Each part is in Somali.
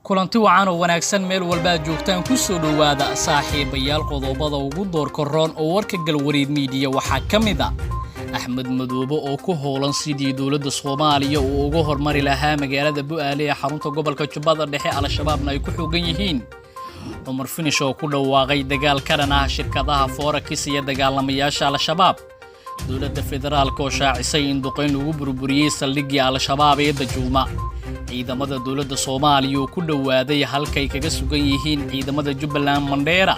Kulanti wacan oo wanaagsan meel walba aad joogtaan, ku soo dhowaada saaxiibayaal. Qodobada ugu doorka roon oo warka Galwareed Miidiya waxaa ka mid ah Axmed Madoobe oo ku howlan sidii dowladda Soomaaliya uu uga hormari lahaa magaalada Bu'aale ee xarunta gobolka Jubbada Dhexe, Al-Shabaabna ay ku xoogan yihiin. Cumar Finish oo ku dhawaaqay dagaal ka dhan ah shirkadaha forex iyo dagaalamayaasha Al-Shabaab. Dowladda federaalka oo shaacisay in duqayn lagu burburiyey saldhiggii Al-Shabaab ee Dajuuma. Ciidamada dowladda Soomaaliya oo ku dhowaaday halkay kaga sugan yihiin ciidamada Jubbaland Mandheera.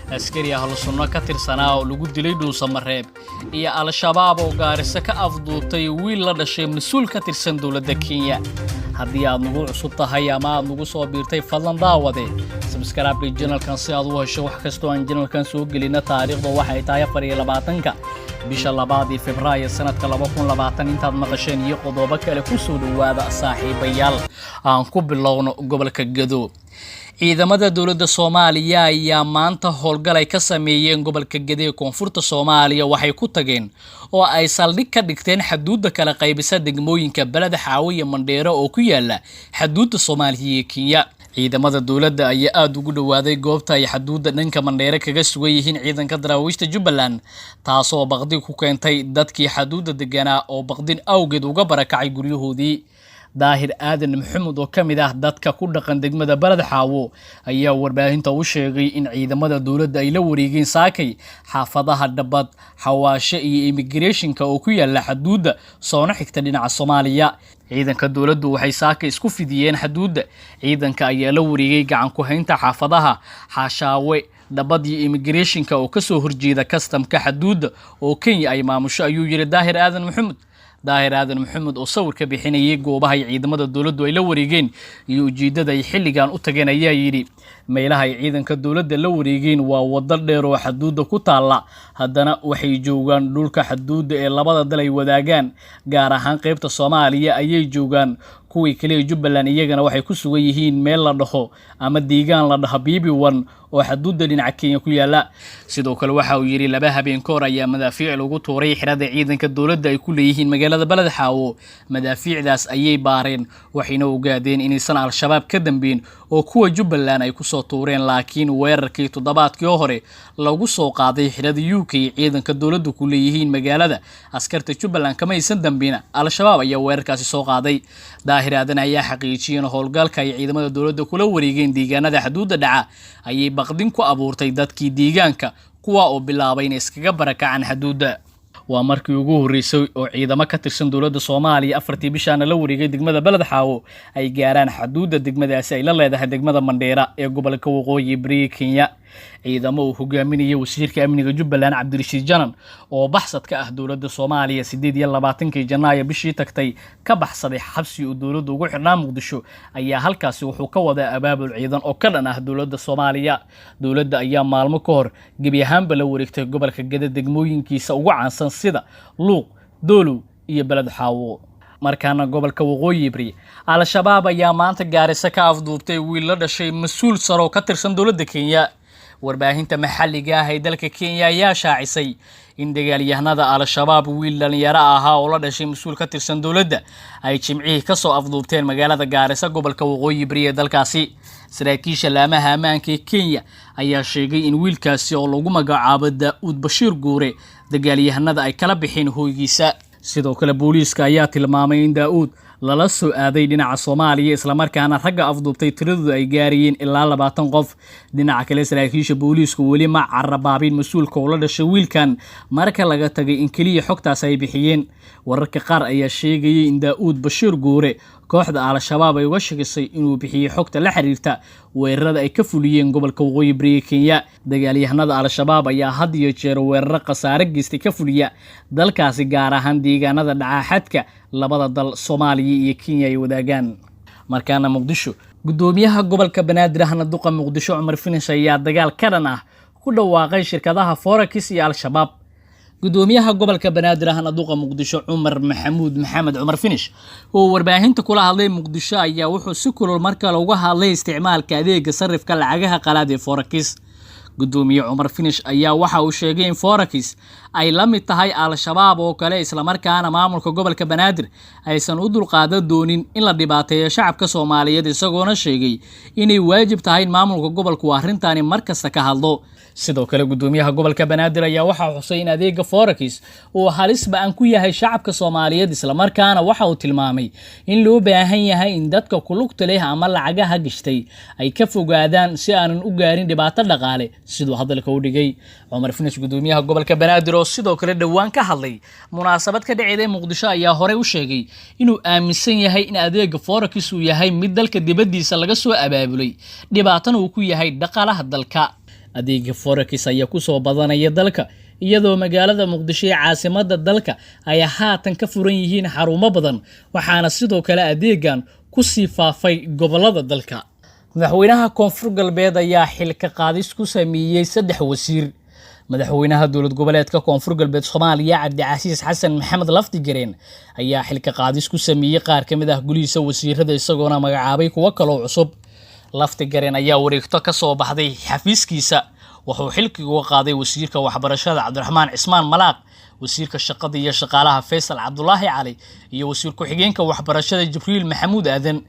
Askari Ahlu Sunno ka tirsanaa oo lagu dilay Dhuusamareeb, iyo Al-Shabaab oo Gaariso ka afduubtay wiil la dhashay mas-uul ka tirsan dowladda Kenya. Haddii aad nagu cusub tahay ama aad nagu soo biirtay, fadlan daawade subscribe channelkan si aad u hesho wax kastoo aan channelkan soo gelina. Taariikhda waxay tahay 24-ka bisha labaad ee Febraayo sanadka 2020. Intaad maqasheen iyo qodobo kale ku soo dhowaada saaxiibayaal. Aan ku bilowno gobolka Gado. Ciidamada dowladda Soomaaliya ayaa maanta howlgal ay ka sameeyeen gobolka Gado ee koonfurta Soomaaliya waxay ku tageen oo ay saldhig ka dhigteen xaduudda kala qaybisa degmooyinka Beled Xaawo iyo Mandheero oo ku yaala xaduudda Soomaaliya iyo Kenya. Ciidamada dowladda ayaa aada ugu dhowaaday goobta ay xaduudda dhanka Mandheere kaga sugan yihiin ciidanka daraawiishta Jubbaland, taasoo baqdi ku keentay dadkii xaduudda deganaa oo baqdin awgeed uga barakacay guryahoodii. Daahir Aadan Maxamed oo ka mid ah dadka ku dhaqan degmada Baled Xaawo ayaa warbaahinta u sheegay in ciidamada dowladda ay la wareegeen saakay xaafadaha Dhabad, Xawaashe iyo Immigrationka oo ku yaala xaduudda soona xigta dhinaca Soomaaliya. Ciidanka dowladdu waxay saaka isku fidiyeen xaduudda. Ciidanka ayaa la wareegay gacan ku haynta xaafadaha Xaashaawe, Dhabad iyo Immigrationka oo kasoo horjeeda kastamka xaduudda oo Kenya ay maamusho, ayuu yidhi Daahir Aadan Maxamed. Daahir Aadan Maxamed oo sawir ka bixinayay goobaha ay ciidamada dowladdu ay la wareegeen iyo ujeeddada ay xilligan u tageen ayaa yidhi: "Meelaha ay ciidanka dowladda la wareegeen waa waddo dheer oo xaduudda ku taalla. Haddana waxay joogaan dhulka xaduudda ee labada dal ay wadaagaan, gaar ahaan qaybta Soomaaliya ayay joogaan. Kuwii kale ee Jubbaland iyagana waxay ku sugan yihiin meel la dhaho ama deegaan la dhaho Bibi One oo xaduudda dhinaca Kenya ku yaala." Sidoo kale waxa uu yidhi: 2 habeen ka hor ayaa madaafiic lagu tuuray xerada ciidanka dowladda ay ku leeyihiin magaalada Baled Xaawo. Madaafiicdaas ayay baareen, waxayna ogaadeen inaysan Al-Shabaab ka dambeyn oo kuwa Jubbaland ay kusoo tuureen. Laakiin weerarkii toddobaadkii hore lagu soo qaaday xerada UK ciidanka dowladdu ku leeyihiin magaalada, askarta Jubbaland kama aysan dambeyn, Al-Shabaab ayaa weerarkaasi soo qaaday. Daahir Aadan ayaa xaqiijiyeen howlgalka ay ciidamada dowladda kula wareegeen deegaanada xaduudda dhaca ayay baqdin ku abuurtay dadkii deegaanka, kuwa oo bilaabay inay iskaga barakacaan xaduudda. Waa markii ugu horreysay oo ciidamo ka tirsan dowladda Soomaaliya 4-tii bishaana la wareegay degmada Beled Xaawo ay gaaraan xaduudda degmadaasi ay la leedahay degmada Mandheera ee gobolka Waqooyi Bari Kenya. Ciidamo uu hogaaminayay wasiirka amniga Jubbaland Cabdirashiid Janan oo baxsad ka ah dowladda Soomaaliya, 28-kii Janaayo bishii tagtay ka baxsaday xabsi uu dowladda ugu xidhnaa Muqdisho, ayaa halkaasi wuxuu ka wadaa abaabul ciidan oo ka dhan ah dowladda Soomaaliya. Dowladda ayaa maalmo ka hor gebi ahaanba la wareegtay gobolka Gada degmooyinkiisa ugu caansan sida Luuq, Doolow iyo Beled Xaawo. Markaana gobolka Waqooyi Bari, Al-Shabaab ayaa maanta Gaariso ka afduubtay wiil la dhashay mas-uul sare oo ka tirsan dowladda Kenya. Warbaahinta maxalliga ah ee dalka Kenya ayaa shaacisay in dagaalyahanada Al-Shabaab wiil dhalinyaro ahaa oo la dhashay mas-uul ka tirsan dowladda ay Jimcihii kasoo afduubteen magaalada Gaarisa, gobolka Waqooyi Bari ee dalkaasi. Saraakiisha laamaha ammaanka ee Kenya ayaa sheegay in wiilkaasi oo lagu magacaabo Daa-uud Bashiir Guure dagaalyahanada ay kala bixeen hooygiisa. Sidoo kale booliiska ayaa tilmaamay in Daa-uud lala soo aaday dhinaca Soomaaliya, islamarkaana ragga afduubtay tiradoodu ay gaarayeen ilaa 20 qof. Dhinaca kale, saraakiisha booliisku weli ma carabaabin mas-uulka ula dhashay wiilkan, marka laga tagay in keliya xogtaas ay bixiyeen. Wararka qaar ayaa sheegayay in Daa-uud Bashiir Guure kooxda Al-Shabaab ay uga sheegisay inuu bixiyey xogta la xiriirta weerarada ay ka fuliyeen gobolka Waqooyi Bariga Kenya. Dagaalyahanada Al-Shabaab ayaa had iyo jeer weeraro khasaare geystay ka fuliya dalkaasi, gaar ahaan deegaanada dhaca xadka labada dal Soomaaliya iyo Kenya ay wadaagaan. Markaana Muqdisho, guddoomiyaha gobolka Banaadir ahna duqa Muqdisho Cumar Finish ayaa dagaal ka dhan ah ku dhawaaqay shirkadaha forex iyo Al-Shabaab. Gudoomiyaha gobolka Banaadir ahna duqa Muqdisho Cumar Maxamuud Maxamed Cumar Finish oo warbaahinta kula hadlay Muqdisho ayaa wuxuu si kulul mar kale uga hadlay isticmaalka adeega sarifka lacagaha qalaad ee forex. Gudoomiye Cumar Finish ayaa waxa uu sheegay in forex ay la mid tahay Al-Shabaab oo kale, islamarkaana maamulka gobolka Banaadir aysan u dulqaadan doonin in la dhibaateeyo shacabka Soomaaliyeed, isagoona sheegay inay waajib tahay in maamulka gobolku arrintani markasta ka hadlo. Sidoo kale gudoomiyaha gobolka Banaadir ayaa waxaa xusay in adeega forex uu halis ba'an ku yahay shacabka Soomaaliyeed, islamarkaana waxa uu tilmaamay in loo baahan yahay in dadka ku lugta leh ama lacagaha gashtay ay ka fogaadaan si aanan u gaarin dhibaato dhaqaale, siduu hadalka u dhigay. Cumar Finish, gudoomiyaha gobolka Banaadir, oo sidoo kale dhowaan ka hadlay munaasabad ka dhacday Muqdisho, ayaa horey u sheegay inuu aaminsan yahay in adeega forex uu yahay mid dalka dibaddiisa laga soo abaabulay, dhibaatana uu ku yahay dhaqaalaha dalka. Adeega forex ayaa ku soo badanaya dalka, iyadoo magaalada Muqdisho ee caasimadda dalka ay haatan ka furan yihiin xarumo badan, waxaana sidoo kale adeegan ku sii faafay gobolada dalka. Madaxweynaha Koonfur Galbeed ayaa xilka qaadis ku sameeyey 3 wasiir. Madaxweynaha dowlad goboleedka Koonfur Galbeed Soomaaliya Cabdicasiis Xasan Maxamed Lafdigareen ayaa xilka qaadis ku sameeyey qaar ka mid ah gulihiisa wasiirada, isagoona magacaabay kuwo kaloo cusub. Lafdigareen ayaa wareegto ka soo baxday xafiiskiisa wuxuu xilkiga uga qaaday wasiirka waxbarashada Cabdiraxmaan Cismaan Malaaq, wasiirka shaqada iyo shaqaalaha Faysal Cabdulaahi Cali, iyo wasiir ku-xigeenka waxbarashada Jibriil Maxamuud Aadan.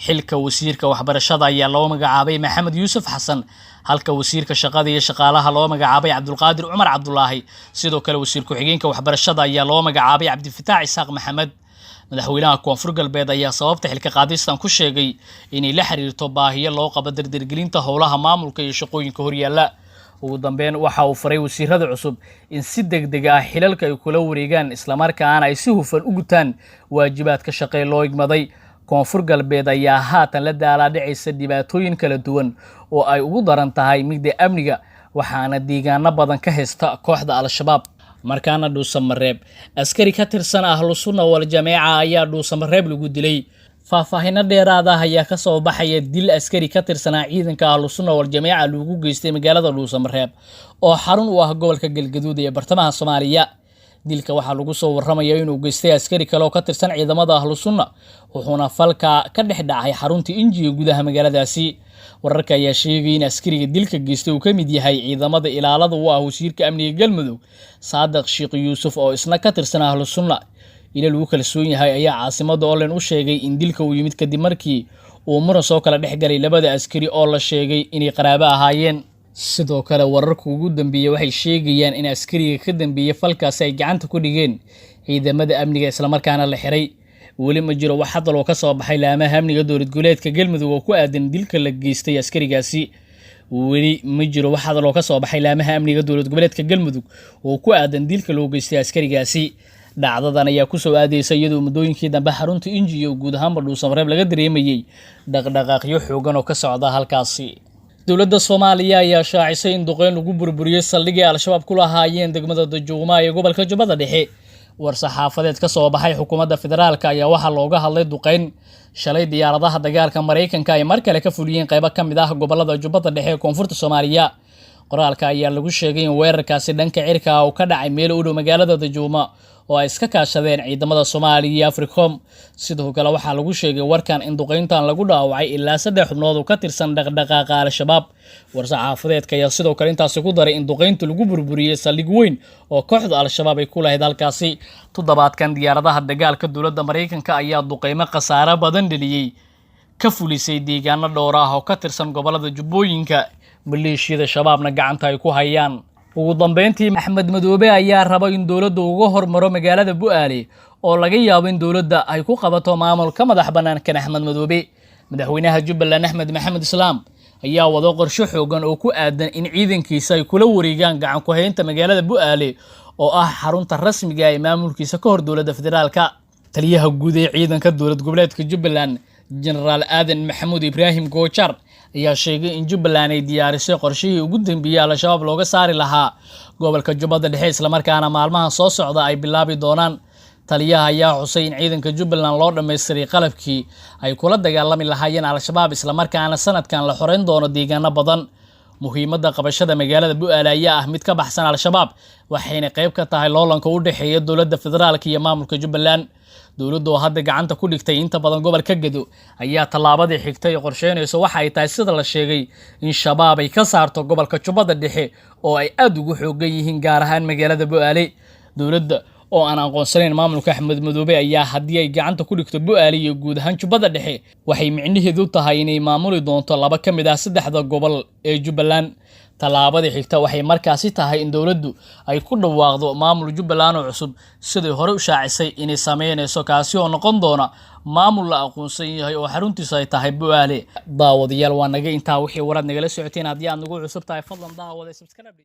Xilka wasiirka waxbarashada ayaa loo magacaabay Maxamed Yuusuf Xasan, halka wasiirka shaqada iyo shaqaalaha loo magacaabay Cabdulqaadir Cumar Cabdulaahi. Sidoo kale wasiir ku-xigeenka waxbarashada ayaa loo magacaabay Cabdifataax Isaaq Maxamed. Madaxweynaha Koonfur Galbeed ayaa sababta xilka qaadistan ku sheegay inay la xiriirto baahiyo loo qabo dardargelinta howlaha maamulka iyo shaqooyinka horyaalla. Ugu dambeyn waxa uu faray wasiirada cusub in si degdeg ah xilalka ay kula wareegaan, islamarkaana ay si hufan u gutaan waajibaadka shaqee loo igmaday. Koonfur Galbeed ayaa haatan la daalaadhacaysa dhibaatooyin kala duwan oo ay ugu daran tahay midda amniga, waxaana deegaano badan ka haysta kooxda Al-Shabaab. Markaana Dhuusamareeb, askari ka tirsan Ahlu Sunna wal Jameeca ayaa Dhuusamareeb lagu dilay. Faahfaahinno dheeraad ah ayaa ka soo baxaya dil askari ka tirsanaa ciidanka Ahlu Sunna wal Jameeca lagu geystay magaalada Dhuusamareeb oo xarun u ah gobolka Galgaduud ee bartamaha Soomaaliya. Dilka waxaa lagu soo warramaya inuu geystay askari kale oo ka tirsan ciidamada Ahlu Sunna, wuxuuna falka ka dhex dhacay xarunta Injiga gudaha magaaladaasi. Wararka ayaa sheegay in askariga dilka geystay uu ka mid yahay ciidamada ilaalada u ah wasiirka amniga Galmudug Saadiq Sheekh Yuusuf oo isna ka tirsan Ahlu Sunna. Ila lagu kalsoon yahay ayaa caasimada Online u sheegay in dilka uu yimid kadib markii uu muran soo kala dhex galay labada askari oo la sheegay inay qaraabo ahaayeen. Sidoo kale wararka ugu dambeeyey waxay sheegayaan in askariga ka dambeeyey falkaasi ay gacanta ku dhigeen ciidamada amniga, islamarkaana la xiray. Weli ma jiro wax hadal oo ka soo baxay laamaha amniga dowlad goboleedka Galmudug oo ku aadan dilka la geystay askarigaasi. Weli ma jiro wax hadal oo ka soo baxay laamaha amniga dowlad goboleedka Galmudug oo ku aadan dilka loo geystay askarigaasi. Dhacdadan ayaa ku soo aadaysa iyadoo muddooyinkii dambe xarunta Inji iyo guud ahaanba Dhuusamareeb laga dareemayey dhaqdhaqaaqyo xoogan oo ka socda halkaasi. Dowladda Soomaaliya ayaa shaacisay in duqeyn lagu burburiyey saldhigii Al-Shabaab ku lahaayeen degmada Dajuuma ee gobolka Jubbada Dhexe. War-saxaafadeed ka soo baxay xukuumadda federaalka ayaa waxaa looga hadlay duqeyn shalay diyaaradaha dagaalka Maraykanka ay mar kale ka fuliyeen qaybo ka mid ah gobolada Jubbada Dhexe ee koonfurta Soomaaliya. Qoraalka ayaa lagu sheegay in weerarkaasi dhanka cirka ah uu ka dhacay meel u dhow magaalada Dajuuma oo ay iska kaashadeen ciidamada Soomaaliya iyo Africom. Sidoo kale waxaa lagu sheegay warkan in duqeyntan lagu dhaawacay ilaa 3 xubnood oo ka tirsan dhaqdhaqaaqa Al-Shabaab. War-saxaafadeedka ayaa sidoo kale intaasi ku daray in duqeyntu lagu burburiyey saldhig weyn oo kooxda Al-Shabaab ay ku lahayd halkaasi. Toddobaadkan diyaaradaha dagaalka dowladda Maraykanka ayaa duqeymo khasaare badan dhaliyey ka fulisay deegaano dhowr ah oo ka tirsan gobolada Jubbooyinka, maleeshiyada Shabaabna gacanta ay ku hayaan. Ugu dambeyntii Axmed Madoobe ayaa raba in dowladda uga hormaro magaalada Bu'aale oo laga yaabo in dowladda ay ku qabato maamul ka madax bannaan kan Axmed Madoobe. Madaxweynaha Jubbaland Axmed Maxamed Islaam ayaa wado qorshe xoogan oo ku aadan in ciidankiisa ay kula wareegaan gacan ku haynta magaalada Bu'aale oo ah xarunta rasmiga ee maamulkiisa ka hor dowladda federaalka. Taliyaha guud ee ciidanka dowlad goboleedka Jubbaland Jenaraal Aadan Maxamuud Ibraahim Goojar ayaa sheegay in Jubbaland ay diyaarisay qorshihii ugu dambeeyey Al-Shabaab looga saari lahaa gobolka Jubbada Dhexe, islamarkaana maalmaha soo socda ay bilaabi doonaan. Taliyaha ayaa xusay in ciidanka Jubbaland loo dhammaystiray qalabkii ay kula dagaalami lahaayeen Al-Shabaab, islamarkaana sanadkan la xoreyn doono deegaano badan. Muhiimadda qabashada magaalada Bu'aale ayaa ah mid ka baxsan Al-Shabaab, waxayna qayb ka tahay loolanka u dhexeeya dowladda federaalka iyo maamulka Jubbaland. Dowladda oo hadda gacanta ku dhigtay inta badan gobolka Gedo ayaa tallaabadii xigtay ee qorsheynayso waxa ay tahay, sida la sheegay, in Shabaab ay ka saarto gobolka Jubbada Dhexe oo ay aada ugu xoogan yihiin, gaar ahaan magaalada Bu'aale. Dowladda oo aan aqoonsanayn maamulka Axmed Madoobe ayaa haddii ay gacanta ku dhigto Bu'aale iyo guud ahaan Jubbada Dhexe, waxay micnaheedu tahay inay maamuli doonto laba ka mid ah saddexda gobol ee Jubbaland. Tallaabadii xigta waxay markaasi tahay in dowladdu ay ku dhawaaqdo maamul Jubbaland oo cusub, siday hore u shaacisay inay sameynayso, kaasi oo noqon doona maamul la aqoonsan yahay oo xaruntiisu ay tahay Bu'aale. Daawadayaal, waa naga intaa wixii waraad nagala socoteen. Haddii aad nagu cusub tahay, fadlan daawada subscribe.